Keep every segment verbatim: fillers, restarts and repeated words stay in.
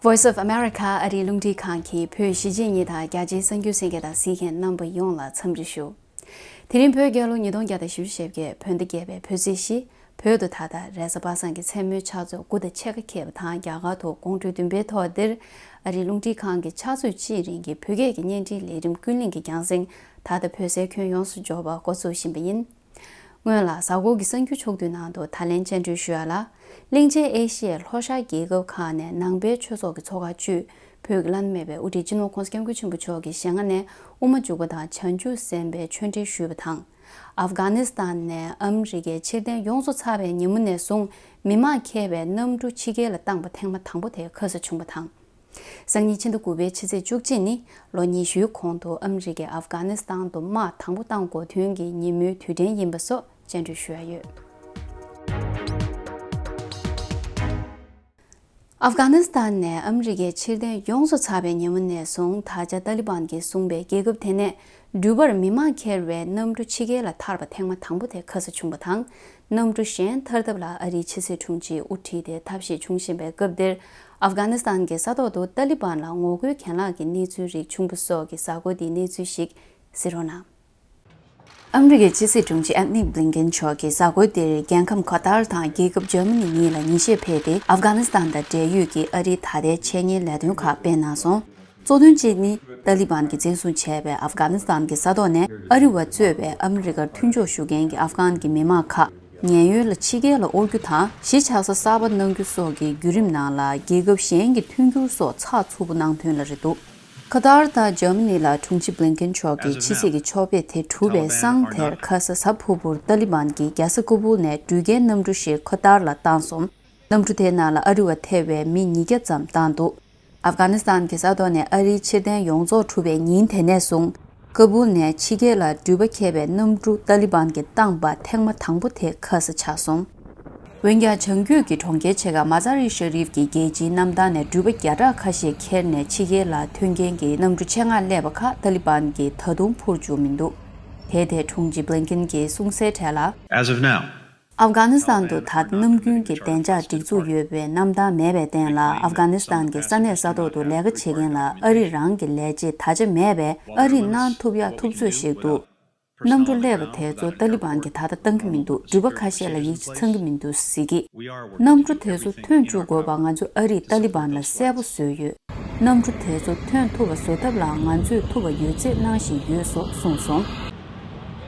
Voice of America ཨ་རིའི་རླུང་འཕྲིན་ཁང་གི་བོད་གཞིས་བྱེས་གཉིས་དང་རྒྱ་ཆེའི་གསར་འགྱུར་གསན་མཁན་དང་གཟིགས་མཁན་རྣམ་པ་ཡོངས་ལ་འཚམས་འདྲི་ཞུ། དེ་རིང་བོད་རྒྱལ་ལོ་ཉིས་སྟོང་བརྒྱ་དང་བཞི་བཅུ་ཞེ་བརྒྱད་བོད་ཟླ་བརྒྱད་པའི་བོད་ཚེས་བཞི། བོད་དུ་ད་ལྟ་རེས་གཟའ་པ་སངས་ཀྱི་མཚན་མོའི་ཆུ་ཚོད་དགུ་དང་ཕྱེད་ཀ་འཁེལ་བ་དང་། རྒྱ་གར་དུ་དགོང་དྲོའི་བདུན་པའི་ཐོག་འདིར་ཨ་རིའི་རླུང་འཕྲིན་ཁང་གི་ཕྱག་ཚོད་གཅིག་རིང་གི་བོད་སྐད་ཀྱི་བརྙན་འཕྲིན་ལས་རིམ་ཀུན་གླེང་གི་རྒྱང་སྲིང་ད་ལྟ་བོད་སའི་ཁྱོན་ཡོངས་སུ་འབྱོར་བ་འགོ་ཚུགས་བཞིན་པ་ཡིན། སྔོན་ལ་གཟའ་འཁོར་གྱི་གསར་འགྱུར་ཕྱོགས་བསྡུས་ནང་དུ་ད་ལན་བཅར་འདྲི་ཞུ་ཡ་ལ། གླིང་ཆེན་ཨེ་ཤི་ཡའི་ལྷོ་ཤར་རྒྱལ་ཁབ་ཁག་ནས་ནང་པའི་ཆོས་ཚོགས་ཀྱི་ཚོགས་ཁག་བཅུས་བོད་ཀྱི་བླ་ན་མེད་པའི་དབུ་ཁྲིད་སྤྱི་ནོར་༸གོང་ས་༸སྐྱབས་མགོན་ཆེན་པོ་མཆོག་གི་ཞལ་སྔ་ནས་དབུ་མ་འཇུག་པ་དང་བྱང་ཆུབ་སེམས་དཔའི་ཆོས་འབྲེལ་ཞུས་པ་དང་། ཨབ་གྷ་ནི་སི་ཐན་ནས་ཨ་མི་རི་ཀའི་ཕྱིར་འཐེན་ཡོངས་སུ་ཚར་བའི་ཉིན་མོ་ནས་བཟུང་མི་མང་འཁྱེར་བའི་གནམ་གྲུ་ཕྱི་རྒྱལ་ལ་བཏང་པ་ཐེངས་མ་དང་པོ་དེ་ཁ་ས་བྱུང་བ་དང་། སང་ཉིན་ཕྱི་ཟླ་དགུ་པའི་ཕྱི་ཚེས་བཅུ་གཅིག་ནི་ལོ་ཉི་ཤུའི་གོང་དུ་ཨ་མི་རི་ཀས་ཨབ་གྷ་ནི་སི་ཐན་དུ་དམག་དང་པོ་བཏང་འགོ་ཐོན་གྱི་ཉིན་མོའི་དུས་དྲན་ཡིན་པ་སོགས་བཅར་འདྲི་ཞུ་ཡ་ཡོད། ཨབ་གྷ་ནི་སི་ཐན་ནས་ཨ་མི་རི་ཀའི་ཕྱིར་འཐེན་ཡོངས་སུ་ཚར་བའི་ཉིན་མོ་ནས་བཟུང་ད་ཆ་ཏཱ་ལི་བན་གྱིས་བཟུང་བའི་རྒྱལ་ཁབ་དེ་ནས་འགྲུལ་པར་མི་མང་འཁྱེར་བའི་གནམ་གྲུ་ཕྱི་རྒྱལ་ལ་ཐར་པ་ཐེངས་མ་དང་པོ་དེ་ཁ་ས་བྱུང་བ་དང་། གནམ་གྲུ་གཞན་ཐར་ཐབས་ལ་ཨ་རིའི་ཕྱི་སྲིད་དྲུང་ཆེས་དབུ་ཁྲིད་དེ་ཐབས་ཤེས་བྱུང་བཞིན་པའི་སྐབས་འདིར། ཨབ་གྷ་ནི་སི་ཐན་གྱི་ས་ཐོག་ཏུ་ཏཱ་ལི་བན་ལ་ངོ་རྒོལ་གྱེན་ལངས་ཀྱི་གནས་ཚུལ་རིགས་བྱུང་བ་སོགས་ཀྱི་གཟའ་འཁོར་འདིའི་གནས་ཚུལ་ཞིག་གཟིགས་རོགས་གནང་། ཨ་མི་རི་ཀའི་ཕྱི་སྲིད་དྲུང་ཆེ་ཨན་ཐོ་ནི་བྷི་ལིན་ཀེན་མཆོག་གིས་གཟའ་འཁོར་འདིར་རྒྱལ་ཁམས་ཁ་ཏར་དང་རྒྱལ་ཁབ་འཇར་མ་ནི་གཉིས་ལ་ཉིན་ཤས་ཕེབས་ཏེ། ཨབ་གྷ་ནི་སི་ཐན་དང་འབྲེལ་ཡོད་ཀྱི་ཨ་རིའི་ད་ལྟའི་འཆད་ཉན་ལས་དོན་ཁག་སྤེལ་གནང་སོང་། གཙོ་དོན་གཅིག་ནི་ཏཱ་ལི་བན་གྱིས་འཛིན་བཟུང་བྱས་པའི་ཨབ་གྷ་ནི་སི་ཐན་གྱི་ས་ཐོག་ནས་ཨ་རི་བ་གཙོས་པའི་ཨ་མི་རི་ཀར་མཐུན་ཕྱོགས་ཞུ་མཁན་གྱི་ཨབ་གྷན་གྱི་མི་མང་ཁག་ཉེན་གཡོལ་ལ་ཕྱི་རྒྱལ་ལ་དབོར་རྒྱུ་དང་། གཞིས་ཆགས་ས་གསར་པ་གནང་རྒྱུ་སོགས་ཀྱི་བརྒྱུད་རིམ་ནང་ལ་རྒྱལ་ཁབ་གཞན་གྱི་མཐུན་འགྱུར་སོགས་ཚགས་ཚུད་པོ་གནང་དོན་ལ་རེད་འདུག་ཁ་ཏར་དང་འཇར་མ་ནི་ལ་དྲུང་ཆེ་བྷི་ལིན་ཀེན་མཆོག་གི་ཕྱི་སྲིད་ཀྱི་ཕྱོགས་ཕེབས་དེ་གྲུབ་པའི་སང་དེར་ཁ་ས་གཟའ་ཕུར་བུར་ཏཱ་ལི་བན་གྱིས་རྒྱལ་ས་ཀ་བུལ་ནས་འགྲུལ་སྐྱེལ་གནམ་གྲུ་ཞིག་ཁ་ཏར་ལ་བཏང་སོང་། གནམ་གྲུ་དེའི་ནང་ལ་ཨ་རི་བ་ཐེ་བའི་མི་ཉིས་བརྒྱ་ཙམ་བཏང་འདུག་ཨབ་གྷ་ནི་སི་ཐན་གྱི་ས་ཐོག་ནས་ཨ་རིའི་ཕྱིར་འཐེན་ཡོངས་རྫོགས་གྲུབ་པའི་ཉིན་དེ་ནས་བཟུང་། ཀ་བུལ་ནས་ཕྱི་རྒྱལ་ལ་འགྲུལ་པ་འཁྱེར་བའི་གནམ་གྲུ་ཏཱ་ལི་བན་གྱིས་བཏང་པ་ཐེངས་མ་དང་པོ་དེ་ཁ་ས་ཆགས་སོང་། འོན་ཀྱང་། བྱང་རྒྱུད་ཀྱི་གྲོང་ཁྱེར་ཆེ་ཁག་མ་ཛ་རི་ཤ་རིབ་ཀྱི་རྒྱལ་སྤྱིའི་གནམ་ཐང་ནས་འགྲུལ་པ་བརྒྱ་ཕྲག་ཁ་ཤས་འཁྱེར་ནས་ཕྱི་རྒྱལ་ལ་ཐོན་མཁན་གྱི་གནམ་གྲུ་ཆེད་མངགས་སླེབས་པ་ཁག་ཏཱ་ལི་བན་གྱིས་ད་དུང་འཕུར་བཅུག་མི་འདུག་དེ་དེ་དྲུང་ཆེ་བྷི་ལིན་ཀེན་གྱིས་གསུངས་གསལ་གྲས་ལ། As of now, ཨབ་གྷ་ནི་སི་ཐན་དུ་ད་ལྟ་ནམ་རྒྱུན་གྱི་བདེ་འཇགས་སྒྲིག་འཛུགས་ཡོད་པའི་གནམ་ཐང་མེད་པའི་སྟེང་ལ། ཨབ་གྷ་ནི་སི་ཐན་གྱི་ས་གནས་ས་ཐོག་ཏུ་ལས་ཀ་བྱེད་མཁན་ལ་ཨ་རི་རང་གི་ལས་བྱེད་ད་ཆ་མེད་པས། ཨ་རིས་གནང་ཐུབ་ཡག་ཐུབ་ཚོད་ཞིག་འདུག་གནམ་གྲུ་སླེབས་པ་དེ་ཚོ་ཏཱ་ལི་བན་གྱིས་ད་ལྟ་བཏང་གི་མི་འདུག་འགྲུལ་པ་ཁ་ཤས་ལ་ཡིག་ཆ་ཚང་གི་མི་འདུག་ཟེར་གྱི། གནམ་གྲུ་དེ་ཚོ་ཐོན་བཅུག་དགོས་པ་ང་ཚོས་ཨ་རིས་ཏཱ་ལི་བན་ལ་གསལ་པོ་བཟོས་ཡོད། གནམ་གྲུ་དེ་ཚོ་ཐོན་ཐུབ་པ་བཟོ་ཐབས་ལ་ང་ཚོས་ཐུབ་པ་ཡོད་ཚད་གནང་བཞིན་ཡོད་སོགས་གསུངས་སོང་།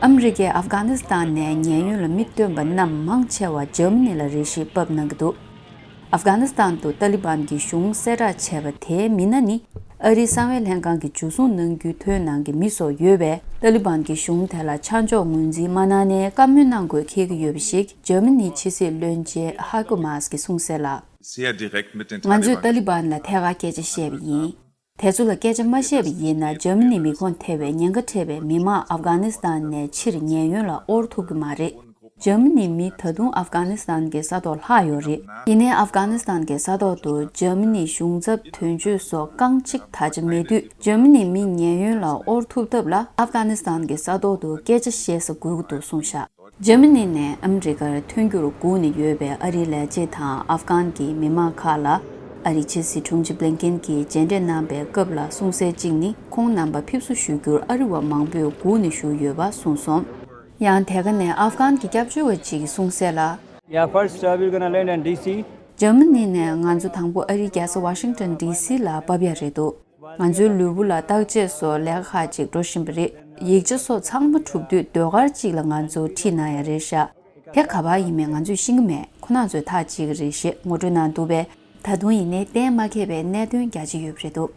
ཨ་མི་རི་ཀས་ཨབ་གྷ་ནི་སི་ཐན་ནས་ཉེན་གཡོལ་ལ་མི་བཏོན་པ་རྣམས་མང་ཆེ་བ་འཇར་མ་ནི་ལ་རེ་ཞིག་ཕབ་གནང་གི་འདུག་ཨབ་གྷ་ནི་སི་ཐན་དུ་ཏཱ་ལི་བན་གྱི་གཞུང་གསལ་བསྒྲགས་བྱས་པ་དེའི་མི་སྣ་ནི། ཨ་རིའི་གསང་བའི་ལྷན་ཁང་གིས་འཇུ་བཟུང་གནང་རྒྱུའི་ཐོའི་ནང་གི་མི་སོགས་ཡོད་པས། ཏཱ་ལི་བན་གྱི་གཞུང་དེ་ལ་ཆ་འཇོག་ངོས་འཛིན་མ་གནང་ནས་བཀའ་མོལ་གནང་དགོས་འཁེལ་གྱི་ཡོད་པ་ཞིག་འཇར་མ་ནིའི་ཕྱི་སྲིད་བློན་ཆེན་ཧའི་ཀོ་མཱས་ཀྱིས་གསུངས་གསལ་ལ། Sehr direkt mit den ང་ཚོས་Talibern. ཏཱ་ལི་བན་ལ་ཐད་ཀར་སྐད་ཆ་བཤད་པ་ཡིན། དེ་ཚོ་ལ་སྐད་ཆ་མ་བཤད་པ་ཡིན་ན། འཇར་མ་ནི་མི་ཁོངས་ཐེ་བའི་ཉེན་ཁ་འཕྲད་པའི་མི་མང་ཨབ་གྷ་ནི་སི་ཐན་ནས་ཕྱིར་ཉེན་གཡོལ་ལ་དབོར་ཐུབ་ཀྱི་མ་རེད། འཇར་མ་ནིའི་མི་ད་དུང་ཨབ་གྷ་ནི་སི་ཐན་གྱི་ས་ཐོག་ལྷག་ཡོད་རེད། ཡིན་ནའི་ཨབ་གྷ་ནི་སི་ཐན་གྱི་ས་ཐོག་ཏུ་འཇར་མ་ནིའི་གཞུང་ཚབ་དོན་གཅོད་སོགས་རྐང་གཅིག་ད་ཆ་མེད་དུས། འཇར་མ་ནིའི་མི་ཉེན་གཡོལ་ལ་དབོར་ཐུབ་ཐབས་ལ་ཨབ་གྷ་ནི་སི་ཐན་གྱི་ས་ཐོག་ཏུ་སྐད་ཆ་བཤད་ས་དགོས་ཀྱི་འདུག་གསུངས་བཞག་འཇར་མ་ནི་ནས་ཨ་མི་རི་ཀར་ཐོན་རྒྱུར་སྒུག་ནས་ཡོད་པའི་ཨ་རིའི་ལས་བྱེད་དང་ཨབ་གྷན་གྱི་མི་མང་ཁག་ལ། ཨ་རིའི་ཕྱི་སྲིད་དྲུང་ཆེ་བྷི་ལིན་ཀེན་གྱིས་མཇལ་འཕྲད་གནང་པའི་སྐབས་ལ་གསུངས་གསལ་གཅིག་ནི། ཁོང་རྣམ་པ་ཕེབས་བསུ་ཞུ་རྒྱུར་ཨ་རི་བ་མང་པོས་སྒུག་ནས་བཞུགས་ཡོད་པ་གསུངས་སོང་། ཡང་དེ་ག་ནས་ཨབ་གྷན་གྱི་སྐྱབས་བཅོལ་བ་གཅིག་གིས་གསུངས་གསལ་ལ། Yeah, first, uh, we're gonna land in D C. འཇར་མ་ནི་ནས་ང་ཚོ་དང་པོ་ཨ་རིའི་རྒྱལ་ས་ཝ་ཤིང་ཏོན་ཌི་སི་ལ་བབས་ཡ་རེད་འདུག་ང་ཚོའི་ལུས་པོ་ལ་བརྟག་དཔྱད་སོགས་ལས་ཀ་ཁག་ཅིག་འགྲོ་བཞིན་པ་རེད། ཡིག་ཆ་སོགས་ཚང་མ་གྲུབ་དུས་ཟློས་གར་གཅིག་ལ་ང་ཚོ་ཁྲིད་གནང་ཡ་རེད་ཤག་དེ་ག་པར་ཡིན་མིན་ང་ཚོས་ཤེས་ཀྱི་མེད། ཁོ་རང་ཚོས་ཐག་བཅད་ཀྱི་རེད་ཞེས་ངོ་སྤྲོད་གནང་འདུག་པས། ད་དུང་ཡིན་ནའི་གཏན་མ་འཁེལ་བའི་གནད་དོན་རྒྱ་ཆེ་ཡོད་པ་རེད་འདུག་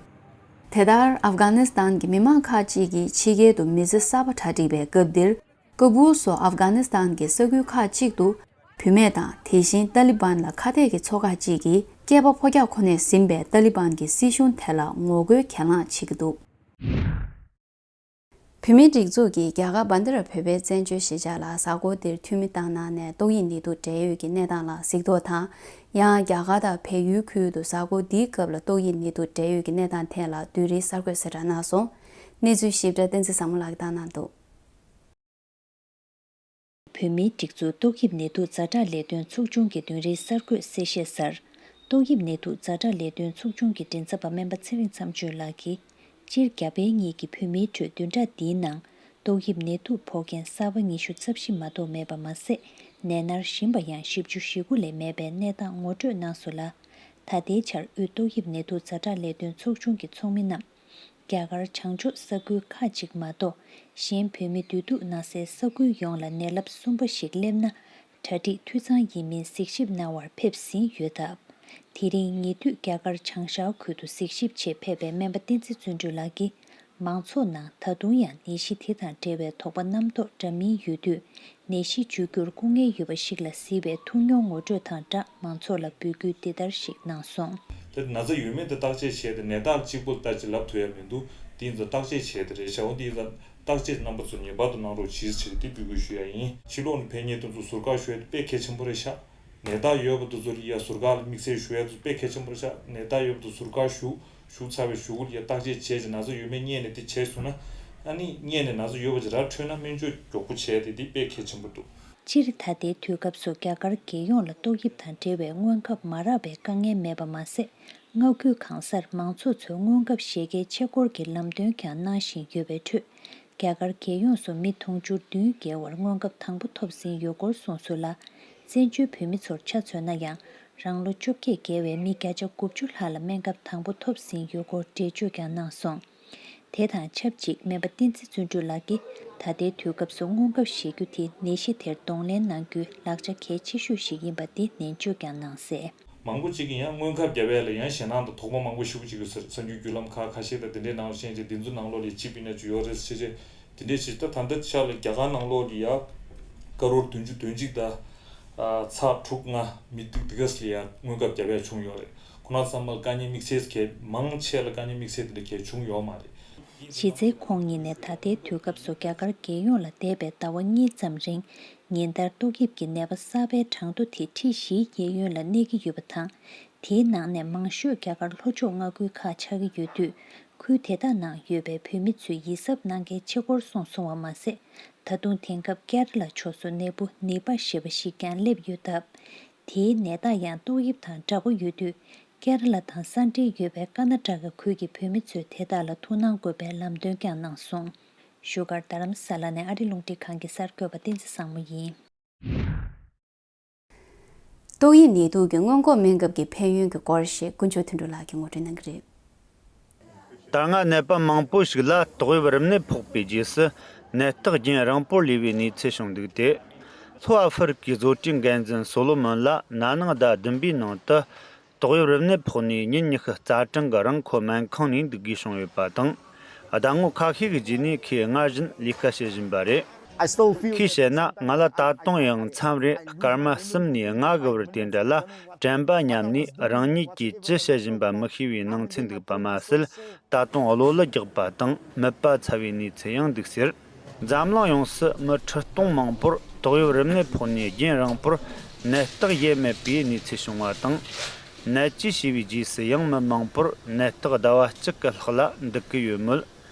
དེ་ལྟར་ཨབ་གྷ་ནི་སི་ཐན་གྱི་མི་མང་ཁག་ཅིག་གིས་ཕྱི་རྒྱལ་དུ་མི་ཚེ་གསར་པ་གྲ་སྒྲིག་པའི་སྐབས་འདིར། ཀ་བུལ་སོགས་ཨབ་གྷ་ནི་སི་ཐན་གྱི་ས་ཁུལ་ཁག་ཅིག་ཏུ། བུད་མེད་དང་དེ་བཞིན་ཏཱ་ལི་བན་ལ་ཁ་གཏད་ཀྱི་ཚོགས་ཁག་ཅིག་གིས་སྐྱེས་པ་ཕོ་རྒྱག་ཁོ་ནས་ཟིན་པའི་ཏཱ་ལི་བན་གྱི་སྲིད་གཞུང་དེ་ལ་ངོ་རྒོལ་གྱེན་ལངས་བྱེད་ཀྱི་འདུག་བོད་མིའི་སྒྲིག་འཛུགས་ཀྱིས་རྒྱ་གར་བྷན་དྷ་ར་བོད་པའི་བཙན་བྱོལ་གཞིས་ཆགས་ལ་གཟའ་འཁོར་འདིར་འཐུས་མི་བཏང་གནང་ནས་ཏོག་དབྱིབས་ནད་དུག་འབྲེལ་ཡོད་ཀྱི་གནས་སྟངས་ལ་གཟིགས་རྟོག་དང་། ཡང་རྒྱ་གར་དང་བལ་ཡུལ་ཁུལ་དུ་གཟའ་འཁོར་འདིའི་སྐབས་ལ་ཏོག་དབྱིབས་ནད་དུག་འབྲེལ་ཡོད་ཀྱི་གནས་སྟངས་ཐད་ལ་བསྡུས་རིས་གསར་འགོད་གསལ་བསྒྲགས་གནང་སོང་། གནས་ཚུལ་ཞིབ་ཕྲ་བསྟན་འཛིན་བཟང་མོ་ལགས་ཀྱིས་བཏང་གནང་འདུག་བོད་མིའི་སྒྲིག་འཛུགས་ཏོག་དབྱིབས་ནད་དུག་ཛ་དྲག་ལས་དོན་ཚོགས་ཆུང་གི་བདུན་རེའི་གསར་འགོད་གསལ་བཤད་གསར། ཏོག་དབྱིབས་ནད་དུག་ཛ་དྲག་ལས་དོན་ཚོགས་ཆུང་གི་མགྲིན་ཚབ་པ་སྨན་པ་ཚེ་རིང་མཚམས་གཅོད་ལགས་ཀྱིས། སྤྱིར་རྒྱ་བལ་གཉིས་ཀྱི་བོད་མིའི་ཁྲོད་བདུན་ཕྲག་འདིའི་ནང་ཏོག་དབྱིབས་ནད་དུག་ཕོག་མཁན་གསར་པ་ཉི་ཤུ་རྩ་བཞི་མ་གཏོགས་མེད་པ་མ་ཟད། ནད་མནར་བཞིན་པ་ཡང་བཞི་བཅུ་ཞེ་དགུ་ལས་མེད་པའི་གནས་སྟངས་ངོ་སྤྲོད་གནང་སོང་ལ། ད་ལྟའི་ཆར་དབུས་ཏོག་དབྱིབས་ནད་དུག་ཛ་དྲག་ལས་དོན་ཚོགས་ཆུང་གི་ཚོགས་མི་རྣམས། རྒྱ་གར་བྱང་ཕྱོགས་ས་ཁུལ་ཁག་ཅིག་མ་གཏོགས། གཞན་བོད་མི་བདེ་སྡུག་གནང་སའི་ས་ཁུལ་ཡོངས་ལ་ནད་རླབས་གསུམ་པ་ཞིག་སླེབས་ན། གྲ་སྒྲིག་འཐུས་ཚང་ཡིན་མིན་གཟིགས་ཞིབ་གནང་བར་ཕེབས་ཟིན་ཡོད་སྟབས། དེ་རིང་ཉེ་དུས་རྒྱ་གར་བྱང་ཤར་ཁུལ་དུ་གཟིགས་ཞིབ་ཆེད་ཕེབས་པའི་སྨན་པ་བསྟན་འཛིན་བརྩོན་འགྲུས་ལགས་ཀྱིས། མང་ཚོགས་ནང་ད་དུང་ཡང་ནད་གཞི་དེ་དང་འབྲེལ་བའི་དོགས་པ་རྣམ་རྟོག་འདྲ་མིན་ཡོད་དུས། ནད་གཞི་བཅོས་བསྒྱུར་སྐུ་ངལ་ཡོད་པ་ཞིག་ལ་གཟིགས་པའི་ཐུགས་མྱོང་ངོ་སྤྲོད་དང་སྦྲགས། མང་ཚོགས་ལ་འབོད་སྐུལ་འདི་ལྟར་ཞིག་གནང་སོང་། ད་ན་ཚ་ཡོད་མེད་དེ་བརྟག་དཔྱད་བྱས་ཏེ་ནད་རྟགས་གཅིག་པོ་ལྟ་ཅི་ལབ་ཐུབ་ཡ་མི་འདུག་དེ་ཡིན་ཙང་བརྟག་དཔྱད་བྱས་ཏེ་རེད་ཤག་འོ་དེ་ཡིན་ཙང་བརྟག་དཔྱད་རྣམ་པ་ཚོ་ངེས་པར་དུ་གནང་རོགས་གྱིས་ཟེར་དེ་འབོད་སྐུལ་ཞུ་ཡ་ཡིན། ཕྱི་ལོགས་ནས་ཕེབས་མཁན་དེ་ཚོ་ཟུར་བཀག་ཞུ་ཡ་དེ་དཔེ་གལ་ཆེན་པོ་རེད་ཤག་ནད་རྟགས་ཡོད་པ་དེ་ཚོ་ལ་ཡ་ཟུར་བཀག་ལ་དམིགས་བསལ་ཞུ་ཡ་དེ་ཚོ་དཔེ་གལ་ཆེན་པོ་རེད་ཤག་ནད་རྟགས་ཡོད་པ་དེ་ཟུར་བཀག་ཞུ། ཞུགས་ཚར་བའི་གཞུག་གུ་ལ་ཡ་བརྟག་དཔྱད་བྱས་ཀྱི་ན་ཚ་ཡོད་མེད་རྙེད་ནས་དེ་བྱས་སོང་ན། ཨ་ནི་རྙེད་ནས་ན་ཚ་ཡོད་པ་ཅིག་ར་འཕྲོད་ན་སྨན་བཅོས་མགྱོགས་པོ་བྱས་ཏེ་དེ་དཔེ་གལ་ཆེན་པོ་འདུག་སྤྱིར་ད་ལྟའི་དུས་སྐབས་སུ་རྒྱ་གར་རྒྱལ་ཡོངས་ལ་ཏོག་དབྱིབས་དང་འབྲེལ་བའི་སྔོན་ཁབ་མ་རག་པའི་དཀའ་ངལ་མེད་པ་མ་ཟད། མངའ་ཁུལ་གང་སར་མང་ཚོགས་ཚོས་སྔོན་ཁབ་བཞེས་མཁན་ཆེད་སྐོར་གྱི་ལམ་སྟོན་ཀྱང་གནང་བཞིན་ཡོད་པའི་ཁྲོད། རྒྱ་གར་རྒྱལ་ཡོངས་སུ་མི་དུང་ཕྱུར་བདུན་བརྒལ་བར་སྔོན་ཁབ་དང་པོ་ཐོབ་ཟིན་ཡོད་སྐོར་གསུངས་སོང་ལ། བཙན་བྱོལ་བོད་མི་ཚོར་ཆ་མཚོན་ན་ཡང་། རང་ལོ་བཅོ་བརྒྱད་བརྒལ་བའི་མི་བརྒྱ་ཆ་དགུ་བཅུ་ལྷག་ལ་སྨན་ཁབ་དང་པོ་ཐོབ་ཟིན་ཡོད་སྐོར་འགྲེལ་བརྗོད་ཀྱང་གནང་སོང་། དེ་དང་ཆབས་ཅིག་སྨན་པ་བསྟན་འཛིན་བརྩོན་འགྲུས་ལགས་ཀྱིས་ད་ལྟའི་དུས་སྐབས་སུ་སྔོན་ཁབ་བཞེས་རྒྱུ་དེ་ནད་གཞི་དེར་གདོང་ལེན་གནང་རྒྱུའི་ལག་ཆ་གལ་ཆེ་ཤོས་ཤིག་ཡིན་པ་འདི་ནན་བརྗོད་ཀྱང་གནང་གསལ། མང་པོ་ཅིག་གིས་ཡང་སྔོན་ཁབ་བརྒྱབ་ཡས་ལ་ཡང་ཞེད་སྣང་དང་དོགས་པ་མང་པོ་ཞེ་པོ་ཅིག་ཡོད་ཟེར། གསར་འགྱུར་བརྒྱུད་ལམ་ཁག་ཁ་ཤས་དང་དེ་འདྲའི་ནང་ལ་ཤེས་བྱས་དེ་ཚོ་ནང་ལོགས་ལ་ཅིག་པི་ནས་ཅིག་ཡོད་རེད་ཟེར་བྱས། དེ་འདྲའི་ཕྱིར་ད་ད་ལྟ་ཆ་ལ་རྒྱ་གར་ནང་ལོགས་ལ་ཡ་ཀ་རོར་བདུན་ཅུ་དོན་གཅིག་དང་ཚེག་དྲུག་ལྔ་མི་ཏིག་ཏི་ག་སི་ལ་ཡ་སྔོན་ཁབ་བརྒྱབ་ཡ་བྱུང་ཡོད་རེད། ཁོ་ན་ཚང་མ་ལ་དཀའ་ངལ་དམིགས་བསལ་གལ་མང་ཆེ་ལ་དཀའ་ངལ་དམིགས་བསལ་དེ་འདྲ་གལ་བྱུང་ཡོད་མ་རེད། གཞི་རྩའི་ཁོངས་གཉིས་ནས་ད་ལྟའི་དུས་སྐབས་སུ་རྒྱ་གར་རྒྱལ་ཡོངས་ལ་འདས་པའི་ཟླ་བ་གཉིས་ཙམ་རིང་ཉིན་ལྟར་ཏོག་དབྱིབས་ཀྱི་ནད་པ་གསར་པའི་གྲངས་ཐོ་དེ་ཁྲི་བཞིའི་གཡས་གཡོན་ལ་གནས་ཀྱི་ཡོད་པ་དང་། དེའི་ནང་ནས་མང་ཤོས་རྒྱ་གར་ལྷོ་ཕྱོགས་མངའ་ཁུལ་ཁག་ཆགས་ཀྱི་ཡོད་དུས། ཁུལ་དེ་དག་ནང་ཡོད་པའི་བོད་མི་ཚོས་ཡིད་གཟབ་གནང་གལ་ཆེ་སྐོར་གསུངས་སོང་བ་མ་ཟད། ད་དུང་དེང་སྐབས་ཀེ་ར་ལ་ཕྱོགས་སུ་ནད་འབུ་ནི་པ་ཞེས་པ་ཞིག་ཀྱང་སླེབས་ཡོད་སྟབས། དེའི་ནད་རྟགས་ཡང་ཏོག་དབྱིབས་དང་འདྲ་པོ་ཡོད་དུས། ཀེ་ར་ལ་དང་ས་འབྲེལ་ཡོད་པའི་ཀར་ན་ཊ་ཀ་ཁུལ་གྱི་བོད་མི་ཚོས་དེ་དག་ལ་ཐུགས་སྣང་དགོས་པའི་ལམ་སྟོན་ཀྱང་གནང་སོང་། བཞུགས་སྒར་རྡ་རམ་ས་ལ་ནས་ཨ་རི་རླུང་འཕྲིན་ཁང་གི་གསར་འགོད་པ་བསྟན་འཛིན་བཟང་མོ་ཡིན། ཏོག་དབྱིབས་ནད་དུག་གི་སྔོན་འགོག་སྨན་ཁབ་ཀྱི་ཕན་ཡོན་གྱི་སྐོར་ཞིག་དཀོན་མཆོག་དོན་གྲུབ་ལགས་ཀྱིས་ངོ་སྤྲོད་གནང་གི་རེད། ད་སྔ་ནད་པ་མང་པོ་ཞིག་ལ་ཏོག་དབྱིབས་རིམས་ནད་ཕོག་པའི་རྗེས་སུ་ནད་རྟགས་རྒྱུན་རིང་པོར་ལུས་པའི་གནས་ཚུལ་བྱུང་འདུག་སྟེ། ལྷོ་ཨ་ཧྥེ་རི་ཀའི་བཟོ་གྲྭའི་འགན་འཛིན་སོ་ལོ་མོན་ལ་ན་ནིང་ཟླ་བདུན་པའི་ནང་དུ། ཏོག་དབྱིབས་རིམས་ནད་ཕོག་ནས་ཉིན་ཉི་ཤུ་རྩ་གྲངས་ཀྱི་རིང་ཁོ་སྨན་ཁང་ནས་འདུག་དགོས་བྱུང་ཡོད་པ་དང་། ཟླ་ངོ་ཁ་ཤས་ཀྱི་རྗེས་ནས་ཁོས་སྔར་བཞིན་ལས་ཀ་བྱེད་བཞིན་པ་རེད། ཁོས་བཤད་ན། ང་ལ་ད་དུང་ཡང་མཚམས་རེ་སྐར་མ་གསུམ་ནས་ལྔ་གི་བར་དེ་འདྲ་ལ་དྲན་པ་ཉམས་ནས་རང་ཉིད་ཀྱིས་ཅི་བཤད་བཞིན་པ་མི་ཤེས་པའི་སྣང་ཚུལ་འདུག་པ་མ་ཟད། ད་དུང་གློ་ལུ་རྒྱག་པ་དང་མིད་པ་ཚ་བའི་གནས་ཚུལ་ཡང་འདུག་ཟེར། འཛམ་གླིང་ཡོངས་སུ་མི་ཁྲི་སྟོང་མང་པོར་ཏོག་དབྱིབས་རིམས་ནད་ཕོག་ནས་རྒྱུན་རིང་པོར་ནད་རྟགས་ཡལ་མེད་པའི་གནས་ཚུལ་བྱུང་བ་དང་། ནད་བཅོས་བྱས་པའི་རྗེས་སུ་ཡང་མི་མང་པོར་ནད་རྟགས་ཟླ་བ་གཅིག་གི་ལྷག་ལ་འདུག་གི་ཡོད་མོད།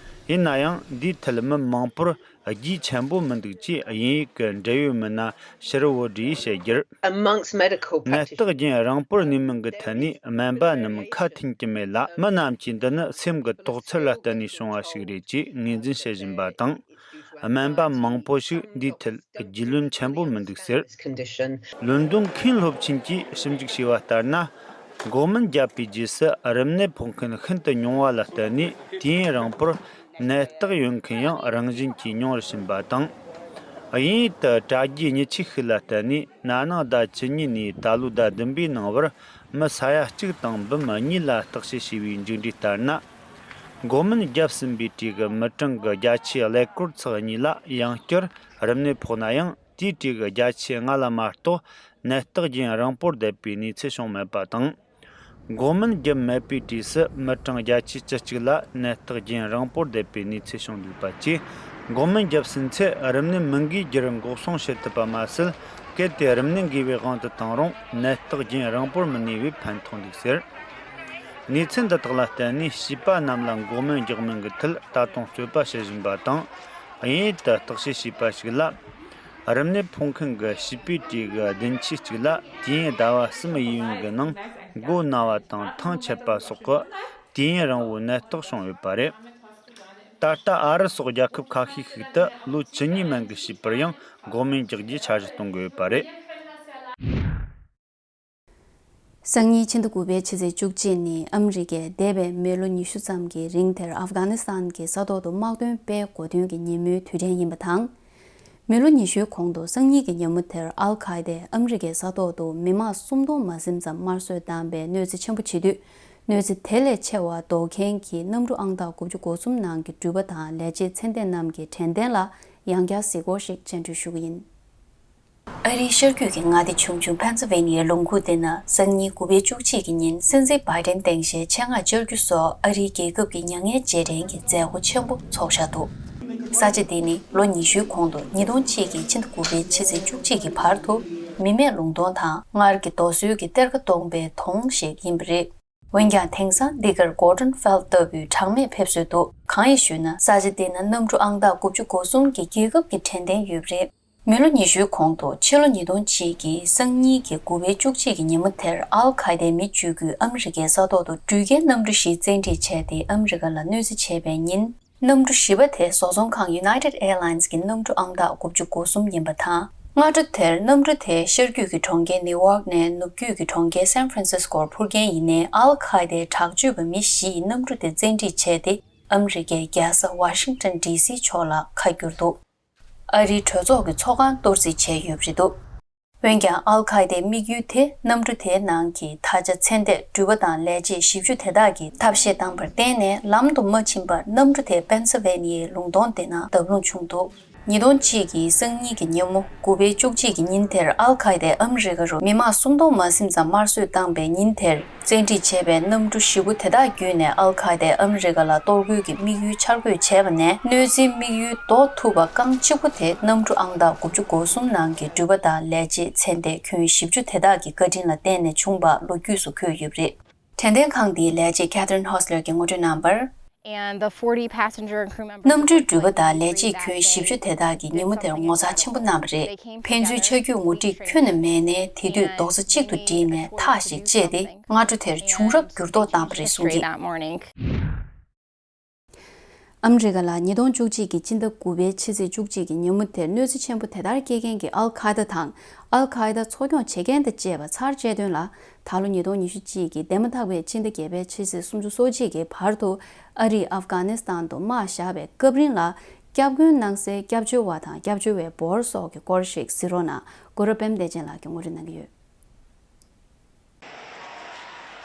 ཡིན་ན་ཡང་འདིའི་ཐད་མི་མང་པོར་རྒྱུས་ཆེན་པོ་མི་འདུག་ཅེས་དབྱིན་ཡིག་གི་འབྲེལ་ཡོད་མི་སྣ་ཤེར་བོ་ཌི་ཡིས་བཤད་རྒྱུར། Amongst medical ནད་རྟགས་རྒྱུན་རིང་པོར་ནུས་མིན་གྱི་ཐད་ནས་སྨན་པ་རྣམས་ཁ་འཐེན་གྱི་མེད་ལ། མི་རྣམས་ཀྱིས་འདི་ནི་སེམས་ཀྱི་དོགས་ཚུལ་ལ་བརྟེན་ནས་བྱུང་བ་ཞིག་རེད་ཅེས་ངོས་འཛིན་བྱེད་བཞིན་པ་དང་། སྨན་པ་མང་པོ་ཞིག་འདིའི་ཐད་རྒྱུས་ལོན་ཆེན་པོ་མི་འདུག་ཟེར། ལོན་ཌོན་ཁིན་སློབ་ཆེན་གྱིས་ཞིབ་འཇུག་བྱས་པ་ལྟར་ན། འགོག་སྨན་བརྒྱབ་པའི་རྗེས་སུ་རིམས་ནད་ཕོག་མཁན་ཤིན་ཏུ་ཉུང་བ་ལ་བརྟེན་ནས། དུས་ཡུན་རིང་པོར་ནད་རྟགས་ཡོད་མཁན་ཡང་རང་བཞིན་གྱིས་ཉུང་རུ་ཕྱིན་པ་དང་། དབྱིན་ཡུལ་དུ་དྲ་རྒྱའི་མྱི་ཆེ་ཤོས་ལ་བརྟེན་ནས། ན་ནིང་ཟླ་བཅུ་གཉིས་ནས་ད་ལོའི་ཟླ་བདུན་པའི་ནང་བར་མི་ས་ཡ་གཅིག་དང་འབུམ་གཉིས་ལ་བརྟག་དཔྱད་བྱས་པའི་མཇུག་འབྲས་ལྟར་ན། འགོག་སྨན་བརྒྱབ་ཟིན་པའི་གྲས་ཀྱི་མི་གྲངས་ཀྱི་བརྒྱ་ཆའི་ཀླད་ཀོར་ཚེག་གཉིས་ལ་ཡང་བསྐྱར་རིམས་ནད་ཕོག་ན་ཡང་། དེའི་གྲས་ཀྱི་བརྒྱ་ཆའི་ལྔ་ལ་མ་གཏོགས་ནད་རྟགས་རྒྱུན་རིང་པོར་བསྡད་པའི་གནས་ཚུལ་བྱུང་མེད་པ་དང་། འགོག་སྨན་བརྒྱབ་མེད་པའི་གྲས་སུ་མི་གྲངས་བརྒྱ་ཆའི་བཅུ་གཅིག་ལ་ནད་རྟགས་རྒྱུན་རིང་པོར་བསྡད་པའི་གནས་ཚུལ་བྱུང་འདུག་པ་བཅས། འགོག་སྨན་བརྒྱབ་ཟིན་ཚེ་རིམས་ནད་མུ་གེའི་རྒྱུར་འགོག་སྲུང་བྱེད་ཐུབ་པ་མ་ཟད། གལ་ཏེ་རིམས་ནད་འགོས་པའི་དབང་དུ་བཏང་རུང་ནད་རྟགས་རྒྱུན་རིང་པོར་མི་གནས་པའི་ཕན་ཐོགས་འདུག་ཟེར། གནས་ཚུལ་འདི་དག་ལ་བརྟེན་ནས་བྱིས་པ་རྣམས་ལ་འགོག་སྨན་རྒྱག་མིན་གྱི་ཐད་ད་དུང་རྩོད་པ་བྱེད་བཞིན་པ་དང་། དབྱིན་ཡུལ་དུ་བརྟག་དཔྱད་བྱས་པ་ཞིག་ལ། རིམས་ནད་ཕོག་མཁན་གྱི་བྱིས་པའི་གྲས་ཀྱི་བདུན་ཆའི་གཅིག་ལ་དུས་ཡུན་ཟླ་བ་གསུམ་གཡས་གཡོན་གྱི་ནང་ མགོ་ན་བ་དང་ཐང་ཆད་པ་སོགས་ཀྱི་དུས་ཡུན་རིང་བོའི་ནད་རྟགས་བྱུང་ཡོད་པ་རེད། ད་ལྟ་ཨ་རི་སོགས་རྒྱལ་ཁབ་ཁ་ཤས་ཤིག་ཏུ་ལོ་བཅུ་གཉིས་མན་གྱི་བྱིས་པར་ཡང་འགོག་སྨན་རྒྱག་རྒྱུའི་འཆར་གཞི་གཏོང་གི་ཡོད་པ་རེད། སང་ཉིན་ཕྱི་ཟླ་དགུ་པའི་ཕྱི་ཚེས་བཅུ་གཅིག་ཉིན་ཨ་མི་རི་ཀས་འདས་པའི་མི་ལོ་ཉི་ཤུ་ཙམ་གྱི་རིང་དེར་ཨབ་གྷ་ནི་སི་ཐན་གྱི་ས་ཐོག་ཏུ་དམག་དོན་སྤེལ་འགོ་ཐོན་གྱི་ཉིན་མོའི་དུས་དྲན་ཡིན་པ་དང་། མི་ལོ་ཉི་ཤུའི་གོང་དུ་སང་ཉིན་གྱི་ཉིན་མོ་དེར་ཨལ་ཁ་ཨེ་དས་ཨ་མི་རི་ཀའི་ས་ཐོག་ཏུ་མི་མང་སུམ་སྟོང་མ་ཟིན་ཙམ་དམར་གསོད་བཏང་བའི་གནོད་འཚེ་ཆེན་པོ་བྱེད་དུས། གནོད་འཚེ་དེ་ལས་ཆེ་བ་ཟློག་མཁན་གྱི་གནམ་གྲུ་ཨང་རྟགས་དགུ་བཅུ་གོ་གསུམ་ནང་གི་འགྲུལ་པ་དང་ལས་བྱེད་ཚན་སྡེ་རྣམས་ཀྱི་དྲན་རྟེན་ལ་ཡང་བསྐྱར་གཟིགས་སྐོར་ཞིག་སྤྱན་འབུལ་ཞུ་གི་ཡིན། ཨ་རིའི་ཤར་རྒྱུད་ཀྱི་མངའ་སྡེ་ཆུང་ཆུང་ཕེན་སི་ཝེ་ནི་ཡའི་ལུང་ཁུག་དེ་ན་སང་ཉིན་དགུ་པའི་བཅུ་གཅིག་གི་ཉིན་སྲིད་འཛིན་བྷའི་ཌེན་སྡིངས་ཆའི་ཆེད་མངགས་བཅར་རྒྱུ་སོགས་ཨ་རིའི་རྒྱལ་ཁབ་ཀྱི་མྱ་ངན་རྗེས་དྲན་གྱི་མཛད་སྒོ་ཆེན་པོ་ཚོགས་བཞག་འདུག་ས་ཆ་འདི་ནི་ལོ་ཉི་ཤུའི་གོང་དུ་ཉིས་སྟོང་གཅིག་གི་ཕྱི་ཟླ་དགུ་པའི་ཕྱི་ཚེས་བཅུ་གཅིག་གི་བར་དུ་མི་མེད་ལུང་སྟོང་དང་སྔར་གྱི་རྡོ་སོལ་གྱི་གཏེར་ཁ་སྟོང་པའི་དོང་ཞིག་ཡིན་པ་རེད། འོན་ཀྱང་དེང་སང་འདི་གར་Gordon Fell ལྟ་བུའི་གྲངས་མེད་ཕེབས་བསུ་འདུག་གང་ཡིན་ཞུས་ན་ས་ཆ་འདི་ན་གནམ་གྲུ་ཨང་རྟགས་དགུ་བཅུ་གོ་གསུམ་གྱི་རྒྱལ་ཁབ་ཀྱི་དྲན་རྟེན་ཡོད་པ་རེད། མི་ལོ་ཉི་ཤུའི་གོང་དུ་ཕྱི་ལོ་ཉིས་སྟོང་གཅིག་གི་སང་ཉིན་གྱི་དགུ་པའི་བཅུ་གཅིག་གི་ཉིན་མོ་དེར་ཨལ་ཁ་ཨེ་དའི་མི་བཅུ་དགུས་ཨ་མི་རི་ཀའི་ས་ཐོག་ཏུ་འགྲུལ་སྐྱེལ་གནམ་གྲུ་བཞི་བཙན་ཁྲིད་བྱས་ཏེ་ཨ་མི་རི་ཀ་ལ་གནོད་འཚེ་བྱས་པའི་ཉིན། གནམ་གྲུ་བཞི་པ་དེ་བཟོ་ཚོང་ཁང་United Airlines གྱི་གནམ་གྲུ་ཨང་རྟགས་དགུ་བཅུ་གོ་གསུམ་ཡིན་པ་དང་། སྔ་དྲོ་དེར་གནམ་གྲུ་དེ་ཤར་རྒྱུད་ཀྱི་གྲོང་ཁྱེར་ནིའུ་ཡོག་ནས་ནུབ་རྒྱུད་ཀྱི་གྲོང་ཁྱེར་San Francisco འཕུར་མཁན་ཡིན་ནའི་ཨལ་ཁ་ཨེ་དའི་དྲག་སྤྱོད་པ་མི་བཞི་ཡིས་གནམ་གྲུ་དེ་བཙན་ཁྲིད་བྱས་ཏེ་ཨ་མི་རི་ཀའི་རྒྱལ་ས་Washington D C ཕྱོགས་ལ་ཁ་བསྒྱུར་འདུག་ཨ་རིའི་གྲོས་ཚོགས་ཀྱི་ཚོགས་ཁང་གཏོར་རྩིས་བྱས་ཡོད་པ་རེད་འདུག་འོན་ཀྱང་ཨལ་ཁ་ཨེ་དའི་དམིགས་ཡུལ་དེ་གནམ་གྲུ་དེའི་ནང་གི་ད་ཆ་ཚེ་འདས་འགྲུལ་པ་དང་ལས་བྱེད་བཞི་བཅུ་དེ་དག་གི་ཐབས་ཤེས་བཏང་བར་བརྟེན་ནས་ལམ་དུ་མ་ཕྱིན་པར་གནམ་གྲུ་དེ་པེན་སི་ཝེ་ནི་ཡའི་ལུང་སྟོང་དེ་ན་བརྡབ་ལྷུང་བྱུང་འདུག་ཉིས་སྟོང་གཅིག་གི་སང་ཉིན་གྱི་ཉིན་མོ་དགུ་པའི་བཅུ་གཅིག་གི་ཉིན་དེར་ཨལ་ཁ་ཨེ་དས་ཨ་མི་རི་ཀ་རུ་མི་མང་སུམ་སྟོང་མ་ཟིན་ཙམ་དམར་གསོད་བཏང་པའི་ཉིན་དེར། བཙན་ཁྲིད་བྱས་པའི་གནམ་གྲུ་བཞི་པོ་དེ་དག་བརྒྱུད་ནས་ཨལ་ཁ་ཨེ་དས་ཨ་མི་རི་ཀ་ལ་གཏོར་རྒོལ་གྱི་དམིགས་ཡུལ་འཆར་འགོད་བྱས་པ་ནས་གནོད་འཚེའི་དམིགས་ཡུལ་ཟློག་ཐུབ་པ་རྐང་གཅིག་པོ་དེ་གནམ་གྲུ་ཨང་རྟགས་དགུ་བཅུ་གོ་གསུམ་ནང་གི་འགྲུལ་པ་དང་ལས་བྱེད་ཚེ་འདས་ཁྱོན་བཞི་བཅུ་དེ་དག་གི་བཀའ་དྲིན་ལ་བརྟེན་ནས་བྱུང་བ་ལོ་རྒྱུས་སུ་འཁོད་ཡོད་པ་རེད། དྲན་རྟེན་ཁང་འདིའི་ལས་བྱེད་Catherine Hostler གྱིས་ངོ་སྤྲོད་གནང་བར། And the forty passenger and crew members གནམ་གྲུའི་འགྲུལ་པ་དང་ལས་བྱེད་ཁྱོན་བཞི་བཅུ་དེ་དག་གིས་ཉིན་མོ་དེར་ངོ་མཚར་ཆེན་པོ་གནང་བ་རེད། ཕན་ཚུན་ཆ་རྒྱུས་ངོ་སྤྲོད་ཁྱོན་ནས་མེད་ནའི་དེ་དུས་རྡོག་རྩ་གཅིག་ཏུ་བསྒྲིལ་ནས་ཐག་ཞིག་བཅད་དེ་སྔ་དྲོ་དེར་བྱུང་རབས་འགྱུར་ལྡོག་བཏང་བ་རེད་གསུངས་ཀྱིས། ཨ་མི་རི་ཀ་ལ་ཉིས་སྟོང་བཅུ་གཅིག་གི་སྤྱི་ཟླ་དགུ་པའི་ཕྱི་ཚེས་བཅུ་གཅིག་གི་ཉིན་མོ་དེར་གནོད་འཚེ་ཆེན་པོ་དེ་ལྟར་སྐྱེལ་མཁན་གྱི་ཨལ་ཁ་ཨེ་ད་དང་། ཨལ་ཁ་ཨེ་ད་འཚོ་སྐྱོང་བྱེད་མཁན་དང་བཅས་པ་ཚར་བཅད་དོན་ལ། ད་ལོ་ཉིས་སྟོང་ཉི་ཤུ་གཅིག་གི་འདས་མ་ཐག་པའི་ཕྱི་ཟླ་བརྒྱད་པའི་ཕྱི་ཚེས་སུམ་ཅུ་སོ་གཅིག་གི་བར་དུ་ཨ་རིས་ཨབ་གྷ་ནི་སི་ཐན་དུ་དམག་བཞག་པའི་སྐབས་རིང་ལ་སྐྱབས་མགོན་གནང་སའི་སྐྱབས་བཅོལ་བ་དང་སྐྱབས་བཅོལ་བའི་འབོར་སོགས་ཀྱི་སྐོར་ཞིག་གཟིགས་རོགས་གནང་། གུ་རུ་པད་མ་བདེ་ཆེན་ལགས་ཀྱིས་ངོ་སྤྲོད་གནང་གི་ཡོད།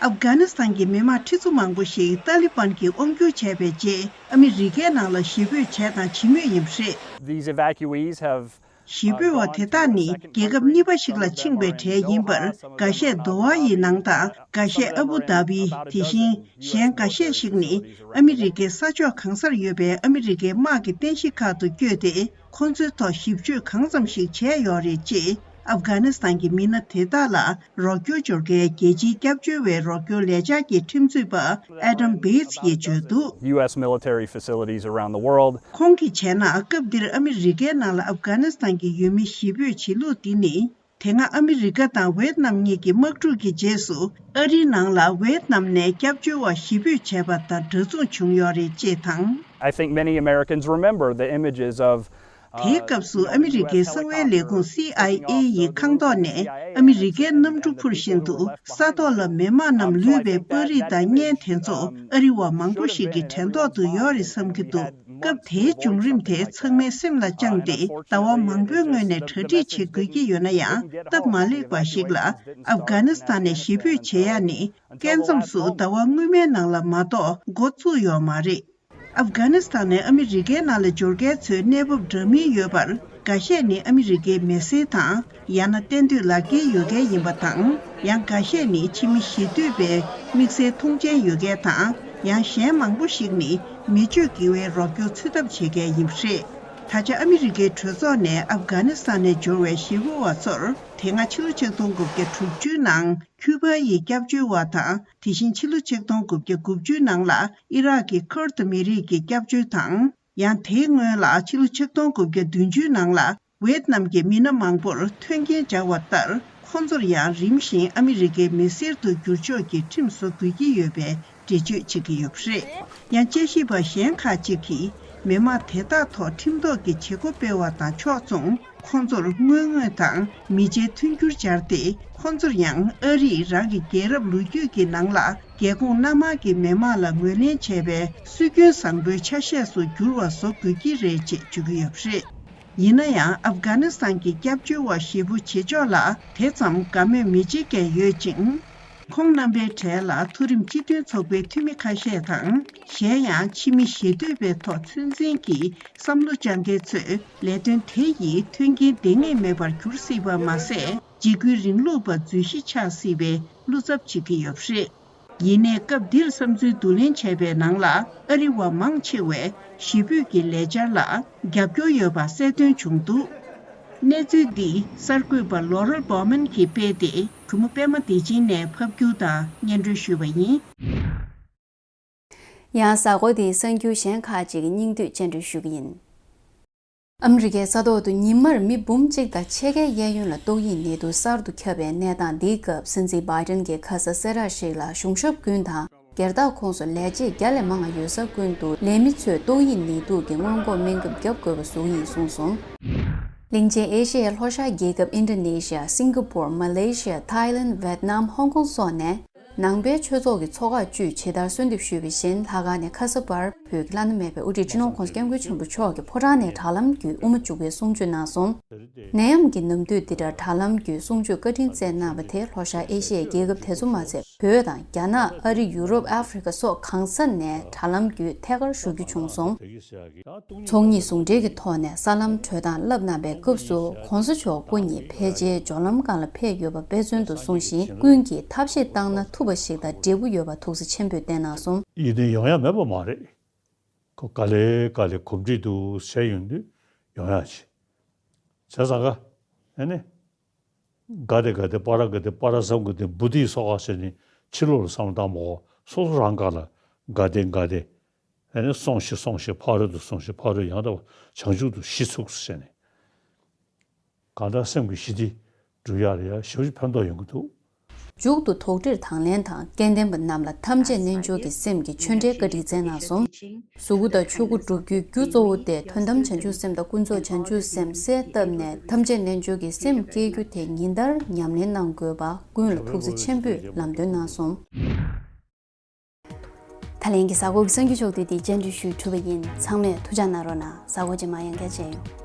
ཨབ་གྷ་ནི་སི་ཐན་གྱི་མི་མང་ཁྲི་ཚོ་མང་པོ་ཞིག་ཏཱ་ལི་བན་གྱིས་དབང་བསྒྱུར་བྱས་པའི་རྗེས་ཨ་མི་རི་ཀའི་ནང་ལ་གཞིས་སྤོས་བྱས་དང་བྱེད་མུས་ཡིན་པ་རེད། These evacuees have གཞིས་སྤོས་པ་དེ་དག་ནི་རྒྱལ་ཁབ་གཉིས་པ་ཞིག་ལ་ཕྱིན་པའི་གྲས་ཡིན་པར། འགའ་ཤས་དོ་ཧ་ཡི་ནང་དང་། འགའ་ཤས་ཨ་བུ་དྷ་བི། དེ་བཞིན་གཞན་འགའ་ཤས་ཤིག་ནི་ཨ་མི་རི་ཀའི་ས་ཕྱོགས་གང་སར་ཡོད་པའི་ཨ་མི་རི་ཀའི་དམག་གི་རྟེན་གཞི་ཁག་ཏུ་བསྐྱོད་དེ། ཁོང་ཚོའི་ཐོག་ཞིབ་དཔྱོད་གང་ཙམ་ཞིག་བྱས་ཡོད་རེད། ཅེས་ཨབ་གྷ་ནི་སི་ཐན་གྱི་མི་སྣ་དེ་དག་ལ་རོགས་སྐྱོར་འབྱོར་མཁན་རྒྱལ་སྤྱིའི་སྐྱབས་བཅོལ་བའི་རོགས་སྐྱོར་ལས་འཆར་གྱི་ཁྲིམས་རྩོད་པ་Adam Bates ཡིས་བརྗོད་འདུག། U S military facilities around the world. ཁོང་གིས་བྱས་ན། སྐབས་འདིར་ཨ་མི་རི་ཀའི་ནང་ལ་ཨབ་གྷ་ནི་སི་ཐན་གྱི་ཡུལ་མི་གཞིས་སྤོས་བྱེད་ལུགས་འདི་ནི། དེ་སྔ་ཨ་མི་རི་ཀ་དང་ཝེད་ནམ་གཉིས་ཀྱི་དམག་འཁྲུག་གི་རྗེས་སུ། ཨ་རིའི་ནང་ལ་ཝེད་ནམ་ནས་སྐྱབས་བཅོལ་བ་གཞིས་སྤོས་བྱས་པ་དང་འདྲ་མཚུངས་བྱུང་ཡོད་རེད། ཅེས་དང་། I think many Americans remember the images of དེའི་སྐབས་སུ་ཨ་མི་རི་ཀའི་གསང་བའི་ལས་ཁུངས་C I A ཡི་ཁང་ཐོག་ནས་ཨ་མི་རི་ཀའི་གནམ་གྲུ་འཕུར་བཞིན་དུ་ས་ཐོག་ལ་མི་དམངས་རྣམས་ལུས་པའི་པར་རིས་དང་བརྙན་དེ་ཚོ་ཨ་རི་བ་མང་པོ་ཞིག་གི་དྲན་ཐོག་ཏུ་ཡོད་རེད་བསམ་གྱི་འདུག། སྐབས་དེའི་བྱུང་རིམ་དེ་ཚང་མའི་སེམས་ལ་བཅངས་ཏེ་ཟླ་བ་མང་པོའི་སྔོན་ནས་གྲ་སྒྲིག་བྱེད་དགོས་ཀྱི་ཡོད་ན་ཡང་། སྟབས་མ་ལེགས་པ་ཞིག་ལ་ཨབ་གྷ་ནི་སི་ཐན་ནས་གཞིས་སྤོས་བྱེད་ཡག་ནི་སྐས་མཚམས་སུ་ཟླ་བ་སྔོན་མའི་ནང་ལ་མ་གཏོགས་འགོ་བཙུགས་ཡོད་མ་རེད། ཨབ་གྷ་ནི་སི་ཐན་ནས་ཨ་མི་རི་ཀའི་ནང་ལ་འབྱོར་མཁན་ཚོའི་གནས་བབ་འདྲ་མིན་ཡོད་པར། འགའ་ཤས་ནི་ཨ་མི་རི་ཀའི་མི་སེར་དང་། ཡང་ན་གཏན་སྡོད་ལག་འཁྱེར་ཡོད་མཁན་ཡིན་པ་དང་། ཡང་འགའ་ཤས་ནི་ཕྱི་མི་གཞིས་སྡོད་པའི་དམིགས་བསལ་མཐོང་མཆན་ཡོད་མཁན་དང་། ཡང་གཞན་མང་པོ་ཞིག་ནི་མི་སྤྱོད་དགེ་བའི་རོགས་སྐྱོར་འཚོལ་ཐབས་བྱེད་མཁན་ཡིན་པ་རེད། ད་ཆ་ཨ་མི་རི་ཀའི་གྲོས་ཚོགས་ནས་ཨབ་གྷ་ནི་སི་ཐན་ནས་འབྱོར་བའི་གཞིས་སྤོ་བ་ཚོར། དེ་སྔ་ཕྱི་ལོ་ཆིག་སྟོང་དགུ་བརྒྱ་དྲུག་ཅུའི་ནང་ཁྱུ་པ་ཡི་སྐྱབས་བཅོལ་བ་དང་། དེ་བཞིན་ཕྱི་ལོ་ཆིག་སྟོང་དགུ་བརྒྱ་དགུ་བཅུའི་ནང་ལ་ཨི་རག་གི་ཁུར་ཏི་མི་རིགས་ཀྱི་སྐྱབས་བཅོལ་དང་། ཡང་དེའི་སྔོན་ལ་ཕྱི་ལོ་ཆིག་སྟོང་དགུ་བརྒྱ་བདུན་ཅུའི་ནང་ལ་ཝེད་ནམ་གྱི་མི་སྣ་མང་པོར་མཐུན་རྐྱེན་སྦྱར་བ་ལྟར། ཁོང་ཚོར་ཡང་རིམ་བཞིན་ཨ་མི་རི་ཀའི་མི་སེར་དུ་འགྱུར་ཕྱོགས་ཀྱི་ཁྲིམས་བཟོ་དགོས་ཀྱི་ཡོད་པའི་འགྲེལ་བརྗོད་བྱེད་ཀྱི་ཡོད་པ་རེད། ཡང་དཔྱད་ཞིབ་པ་གཞན་ཁག་ཅིག་གིས་མི་མང་དེ་དག་ཐོག་ཁྲིམས་ཐོག་གི་བྱེད་སྒོ་སྤེལ་བ་དང་ཕྱོགས་མཚུངས། ཁོང་ཚོར་དངུལ་དངོས་དང་མི་ཆའི་མཐུན་འགྱུར་སྦྱར་ཏེ། ཁོང་ཚོར་ཡང་ཨ་རིས་རང་གི་རྒྱལ་རབས་ལོ་རྒྱུས་ཀྱི་ནང་ལ་རྒྱལ་ཁོངས་སྣ་མང་གི་མི་མང་ལ་ངོས་ལེན་བྱས་པའི་སྲོལ་རྒྱུན་བཟང་པོའི་ཆ་ཤས་སུ་འགྱུར་བ་བཟོ་དགོས་ཀྱི་རེད་ཅེས་བརྗོད་ཀྱི་ཡོད་པ་རེད། ཡིན་ན་ཡང་ཨབ་གྷ་ནི་སི་ཐན་གྱི་སྐྱབས་བཅོལ་བ་ཞེ་པོ་ཇེ་ལྕོགས་ལ་དེ་ཙམ་དགའ་མོས་མི་བྱེད་མཁན་ཡོད་ཅིང་། ཁོང་རྣམ་པའི་གྲས་ལ་མཐོ་རིམ་སྤྱི་མཐུན་ཚོགས་པའི་འཐུས་མི་ཁ་ཤས་དང་། གཞན་ཡང་ཕྱི་མི་ཞེ་འདོད་པའི་ཐོག་ཚོད་འཛིན་གྱིས་བསམ་བློ་བཅངས་མཁན་ཚོས་ལས་དོན་དེ་ཡིས་མཐུན་རྐྱེན་ལྡེང་ངེས་མེད་པར་གྱུར་སྲིད་པ་མ་ཟད། འཇིགས་སྐུལ་རིང་ལུགས་པ་འཛུལ་གཞི་ཆགས་སྲིད་པའི་བློ་འཚབ་བྱེད་ཀྱི་ཡོད་པ་རེད། ཡིན་ནའི་སྐབས་འདིར་བསམ་ཚུལ་བསྡུ་ལེན་བྱས་པའི་ནང་ལ། ཨ་རི་བ་མང་ཆེ་བས་ཞེ་ཕུད་ཀྱི་ལས་འཆར་ལ་རྒྱབ་སྐྱོར་ཡོད་པ་གསལ་སྟོན་བྱུང་འདུག་གནས་ཚུལ་འདི་གསར་འགོད་པ་ལོ་རལ་བྷོ་མན་གྱིས་སྤེལ་ཏེ། གུས་མོ་པད་མ་བདེ་ཆེན་ནས་ཕབ་སྒྱུར་དང་སྙན་སྒྲོན་ཞུས་པ་ཡིན། ཡང་གཟའ་འཁོར་འདིའི་གསར་འགྱུར་གཞན་ཁག་ཅིག་གི་སྙིང་བསྡུས་སྤྱན་འགྲེལ་ཞུ་གི་ཡིན། ཨ་མི་རི་ཀའི་ས་ཐོག་ཏུ་ཉིན་མར་མི་འབུམ་གཅིག་དང་ཕྱེད་ཀའི་གཡས་གཡོན་ལ་ཏོག་དབྱིབས་ནད་དུག་གསར་དུ་ཁྱབ་པའི་གནས་སྟངས་འདིའི་སྐབས། སྲིད་འཛིན་བྷའི་ཌེན་གྱིས་ཁ་ས་གསལ་བསྒྲགས་ཤིག་ལ། གཞུང་ཞབས་ཀུན་དང་སྒེར་བདག་ཁོངས་སུ་ལས་བྱེད་བརྒྱ་ལས་མང་བ་ཡོད་ས་ཀུན་ཏུ་ལས་མི་ཚོས་ཏོག་དབྱིབས་ནད་དུག་གི་སྔོན་འགོག་སྨན་ཁབ་བརྒྱབ་དགོས་པ་བཟོ་གི་ཡིན་གསུངས་སོང་། གླིང་ཆེན་ཨེ་ཤི་ཡའི་ལྷོ་ཤར་རྒྱལ་ཁབ་ཨིན་ཌོ་ནེ་ཤི་ཡ། སིང་ག་པུར། མ་ལེ་ཤི་ཡ། ཐའི་ལན། ཝེད་ནམ། ཧོང་ཀོང་སོགས་ནས། ནང་པའི་ཆོས་ཚོགས་ཀྱི་ཚོགས་ཁག་བཅུས་ཇི་ལྟར་གསོལ་འདེབས་ཞུས་པ་བཞིན། ལྷག་དཀར་ནས་ཁ་ས་བར་བོད་ཀྱི་བླ་ན་མེད་པའི་དབུ་ཁྲིད་སྤྱི་ནོར་༸གོང་ས་༸སྐྱབས་མགོན་ཆེན་པོ་མཆོག་གི་ཕོ་བྲང་ནས་དྲ་ལམ་བརྒྱུད་དབུ་མ་འཇུག་པའི་གསུང་ཆོས་གནང་སོང་། ནད་ཡམས་ཀྱི་ནམ་དུས་འདི་འདྲར་དྲ་ལམ་བརྒྱུད་གསུང་ཆོས་བཀའ་དྲིན་སྩལ་གནང་བ་དེ་ལྷོ་ཤར་ཨེ་ཤི་ཡའི་རྒྱལ་ཁབ་དེ་ཚོ་མ་ཚད། བོད་དང་རྒྱ་ནག་ཨ་རི། ཡུ་རོབ། ཨ་ཧྥེ་རི་ཁ་སོགས་གང་ས་ནས་དྲ་ལམ་བརྒྱུད་ཐད་ཀར་ཞུ་རྒྱུ་བྱུང་སོང་། ཚོགས་གཉིས་ཟུང་འབྲེལ་གྱི་ཐོག་ནས་ས་ལམ་བགྲོད་སྟངས་བསླབ་གནང་བའི་སྐབས་སུ། ༸གོང་ས་མཆོག་སྐུ་ཉིད་ཕལ་ཆེར་སྦྱོར་ལམ་སྒང་ལ་ཕེབས་ཡོད་པ་དཔེ་མཚོན་དུ་བཟུང་ཞིང་། ཀུན་གྱིས་ཐབས་ཤེས་བཏང་ན་ཐུབ་པ་ཞིག་དང་འབྲས་བུ་ཡོད་པ་ཐུགས་བརྩེ་ཆེན་པོས་བསྟན་གནང་སོང་། ཡིན་ནའི་ཡོང་ཡ་མེད་པ་མ་རེད། ཁོ་ག་ལེ་ག་ལེ་གོམས་འདྲིས་འདུག་ཟེར་ཡོང་དུས་ཡོང་ཡ་ཆེ། བྱས་ཙང་ག་ཨེ་ནི། ག་དེ་ག་དེ་པ་ར་ག་དེ་པ་ར་སམ་ག་དེ་བུ་དིའི་སོག་ཁ་ཟེར་ནས་ཕྱི་ལོགས་ལ་བསམ་བློ་བཏང་མ་གོ། སོ་སོ་རང་སྒང་ལ་ག་དེ་ག་དེ། ཨ་ནི་སོང་ཞིག་སོང་ཞིག་ཕ་རོལ་ཏུ་སོང་ཞིག་ཕ་རོལ་ཡང་དག་པ་བྱང་ཆུབ་ཏུ་གཞི་ཚུགས་ཟེར་ནས། གང་ལྟར་སེམས་ཀྱི་ཞི་བདེ་སྒྲུབ་ཡག་ལ་ཡང་ཞེ་པོ་ཅིག་ཕན་ཐོགས་ཡོང་གི་འདུག། མཇུག་ཏུ་དོགས་འདྲིར་དང་ལེན་དང་། སྐལ་ལྡན་པ་རྣམས་ལ་ཐམས་ཅད་རྣལ་འབྱོར་གྱི་སེམས་ཀྱི་ཆོས་འབྲེལ་བཀའ་དྲིན་སྩལ་གནང་སོང་། གཟུགས་སྐུ་དང་ཆོས་སྐུ་སྒྲུབ་རྒྱུའི་རྒྱུ་གཙོ་བོ་སྟེ། དོན་དམ་བྱང་ཆུབ་སེམས་དང་ཀུན་རྫོབ་བྱང་ཆུབ་སེམས་གསལ་བཏབ་ནས། ཐམས་ཅད་རྣལ་འབྱོར་གྱི་སེམས་བསྐྱེད་རྒྱུ་དེ་ཉིན་ལྟར་ཉམས་ལེན་གནང་དགོས་པ་ཀུན་ལ་ཐུགས་བརྩེ་ཆེན་པོས་ལམ་སྟོན་གནང་སོང་། ད་ལན་གྱི་གཟའ་འཁོར་གྱི་གསར་འགྱུར་ཕྱོགས་བསྡུས་འདི་སྤྱན་འབུལ་ཞུས་གྲུབ་པ་ཡིན། ཚང་མས་ཐུགས་ཅག་གནང་རོགས་གནང་། གཟའ་འཁོར་རྗེས་མ་ཡང་བསྐྱར་མཇལ་ཡོང་།